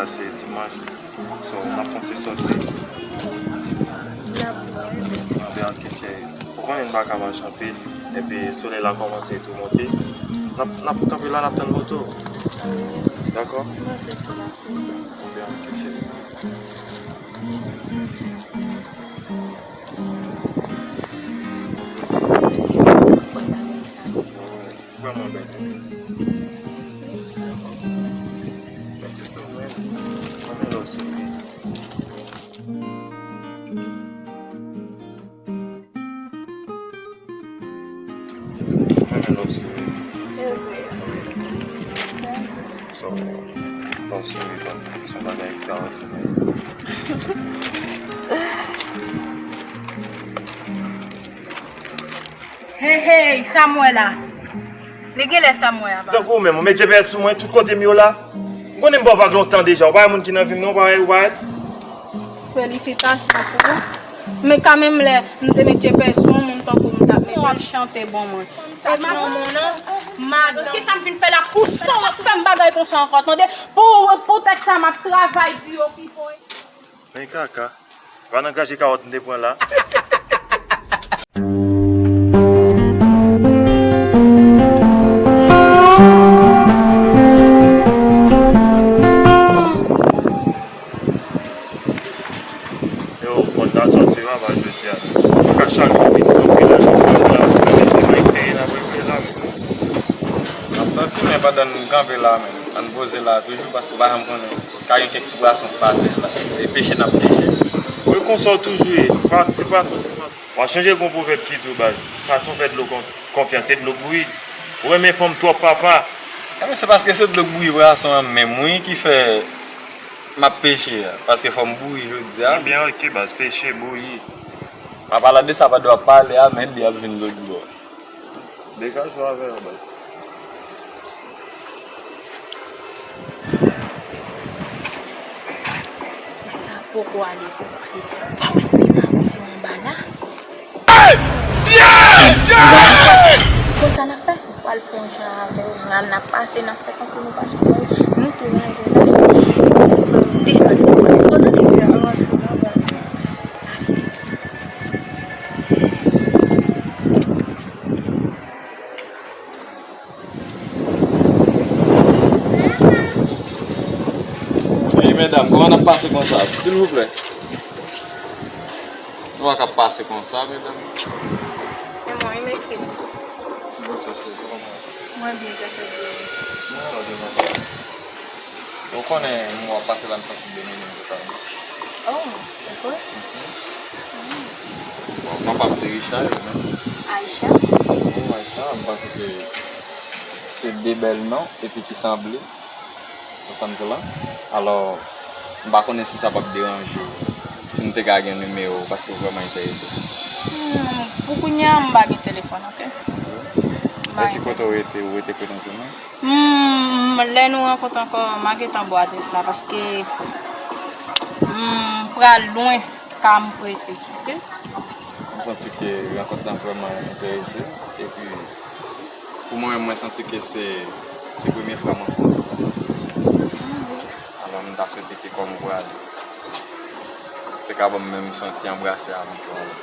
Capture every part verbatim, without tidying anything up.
Se dimanch. So, n ap fè yon ti sòti. Anben, ok, cheri. Ou konnen m pa ka mache anpil. Epi, solèy la kòmanse tou monte. N ap, n ap kanpe la, n ap tann moto. Dakò? Anben, ok, cheri. Vrèman bèl. Mèt se sou mwen. Mwen menm lòs sou mwen. Mwen menm lòs sou mwen. So, lòs sou mwen, se yon bagay ki ka retounen. Hey, hey, sa m wè la? Li genlè sa m wè a, pa. Tankou ou menm, ou met G P S sou mwen, tout kote m yo la. M konnen m ba w vag lontan deja, ou pa wè moun ki nan vi m non, ou pa wè, ou pa wè. Felisitasyon pou ou. Men kanmenm lè m te met G P S sou yon moun tankou m, m t ap mete l chante bon mwen. Sa se yon moun non. Madanm, kisa m vin fè la? Pou sa w ap fè m bagay konsa ankò, tande? Pou, poutèt sa m ap travay di okipe w. Men kaka. Pa nan graje kawòt m te pran la. Yo, kòd la sòti anba jodi a. Mwen ka chak jou vin kanpe la, vin kanpe la, vin kanpe, se pa serye n ap regle la, men. M ap santi, men pandan n kanpe la, men, ann poze la toujou, paske w pa janm konnen. Ka gen kèk ti pwason k pase la. E peche n ap peche. Wi, konsa w toujou ye. Pa ti pwason, ti pwason. W a chanje gon pwovèb ki di w, baz, pwason fè dlo kon-, konfyans, se dlo k bouyi. Ou renmen fanm twòp, papa. Enben, se paske se dlo k bouyi pwason an menm, wi, ki fè m ap peche a. Paske fò m bouyi jodi a. Ebyen, ok, baz, peche, bouyi. M ap pale de sa pandan w ap pale a, men li ap vin lòt bò. Degaje w avè yo, baz. Sista poko ale, poko ale. Pa mete mawozo anba la. Konsa n ap fè, nou pral fè yon jan avè w. N a, n ap pase, n ap fè tankou nou pa sou kò. Nou tou raje la, se devan nou pral devan nou. Ou tande? Avanse, avanse. Ey, medam, kòman n ap pase konsa? Silvouplè. Nou pa ka pase konsa, medam. E mwen, wi, mesye. Bonswa, cheri. Kòman w ye? Mwen byen, gras a Dye. Bonswa, Dye kontan. Ou konnen, mwen ap pase la, m santi m domine totalman. Oh, se vre? Mhm. Mm. Bon, papa m se Richard, men. Aisha? Oh, Aisha, m panse ke se de bèl non, epi ki sanble. Ou sa m di la? Alò, m pa konnen si sa p ap deranje w, si m te ka gen nimewo w, paske w vrèman enterese. Hmm, pou kounye a, m pa gen telefòn, ok? M pa gen. E ki kote w rete? Ou rete kote ansanm? Hmm, lè nou rankontre ankò, m a gentan ba w adrès la, paske, hmm, m pral lwen, ka m prese, ok? M santi ke rankont lan vrèman enterese, epi pou mwen menm, mwen santi ke se, se premye fwa mwen fè yon bagay konsa sou li. Alò, m ta swete ke kòm ou prale, ou te ka ban m menm yon ti anbrase avan ke w ale.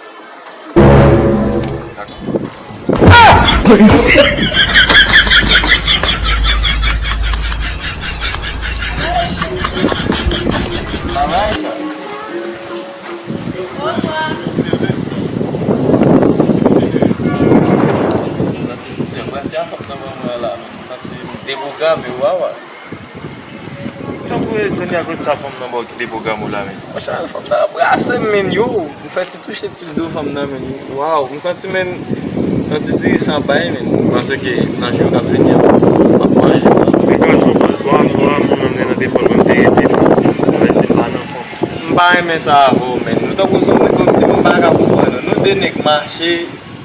Dakò. Sa va, Aisha? Santi se anbrase a fanm nan ban mwen la, men m santi m depwograme, wawa. Tankou kounye a kote sa fanm nan ba w ki depwograme w la, men. Monchè, fanm nan anbrase m, men yo. M fè ti touche ti do fanm nan, men. Waw, m santi, men, santi diri san bay, men. Paske nan jou k ap vini an, m ap manje. Degaje w, baz. Wa, wa, mwen menm nan telefòn mwen, m te rete. Mwen di m pa nan fòm. M pa renmen sa avè w, men. Nou tankou sou moun kòmsi nou pa ka konprann nou. Nou de nèg mache,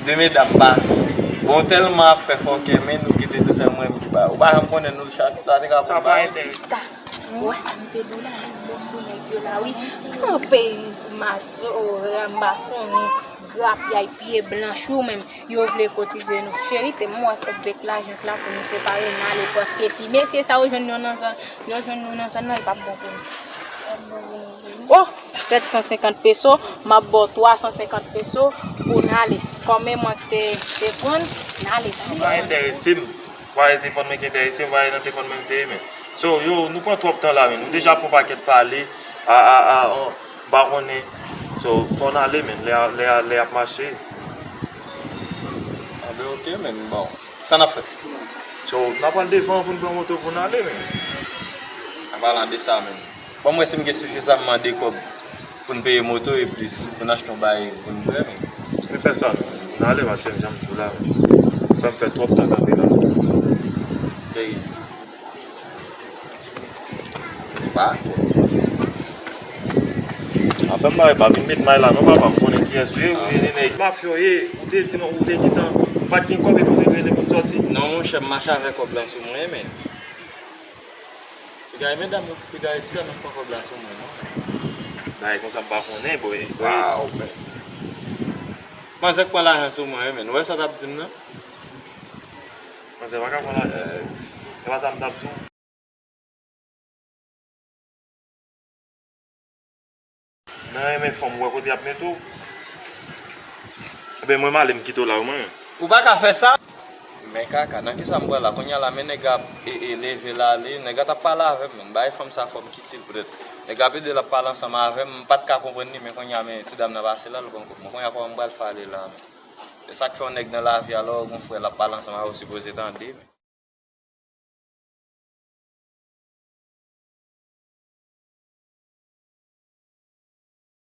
de medam pase. Bon, tèlman ap fè fòkè, men nou kite se sèl mwen menm ki pa. Ou pa janm konnen nou chak, nou ta te ka pran bagay. Sista, ou wè sa m te di w la, li bon sou nèg yo la, wi. Kanpe, mazora, m pa konnen. grapyay pye blanch ou menm, yo vle kotize nou. Cheri, te m wè kòb vèt la, jank la pou nou separe, n ale, paske si mesye sa yo jwenn nou nan zòn, yo jwenn nou nan zòn nan, li p ap bon pou nou. Oh, sèt san senkant peso, m ap ba w twa san senkant peso pou n ale. Kòm e mwen k te, te pran l, n ale. Pa enterese m. Vwaye telefòn mwen ki enterese m, vwaye nan telefòn mwen m te ye, men. So, yo, nou pran twòp tan la, men. Nou deja fè yon pakèt pale, a, a, a, an, m pa konnen. So, fò n ale, men. Lè a, lè a, lè a ap mache. Anben, oke, men. Bon. Sa n ap fè? So, n ap al devan pou n pran moto pou n ale, men. An palan de sa, men. Bon, mwen, si m gen sifizamman de kòb pou n peye moto e plis pou n achte yon bagay pou n bwè, men. Men fè sa, non. N ale, paske m janm di w la, men. Sa m fè twòp tan kanpe la. Peye. Pa. Afè m bagay pa vin met may la non, papa, m konnen kiyès ou ye, ou ye nènè. Mafya w ye, ou te di nou, ou te gentan, ou pa t gen kòb epi ou te rele pou n sòti. Non, monchè, m mache avèk kòb la sou mwen, men. Piga e medam yo, piga e ti dam yo pran kòb la sou mwen, non. Bagay konsa m pa konnen, boy. Waw, men. Manzè k pran lajan sou mwen, men. Ou wè sa w t ap di m nan? Manzè pa ka pran lajan sou mwen. Se pa sa m t ap di w. Nan renmen fanm, ou wè kote y ap mete w. Ebyen, mwen m ale, m kite w la, wi, mwen. Ou pa ka fè sa. Men kaka, nan kisa m pral la? Kounye a la, men nèg la ap, e, e, leve l ale. Nèg la t ap pale avè m, men. Bay fanm sa, fò m kite l, poutèt nèg la ap ede l ap pale ansanm avè m, m pa t ka konprann li, men kounye a, men ti dam nan pase la, l pran kòb mwen. Kounye a, kòman m pral fè ale la, men? Se sa k fè yon nèg nan lavi a, lè w gon frè l ap pale ansanm avè w, ou sipoze tande, men.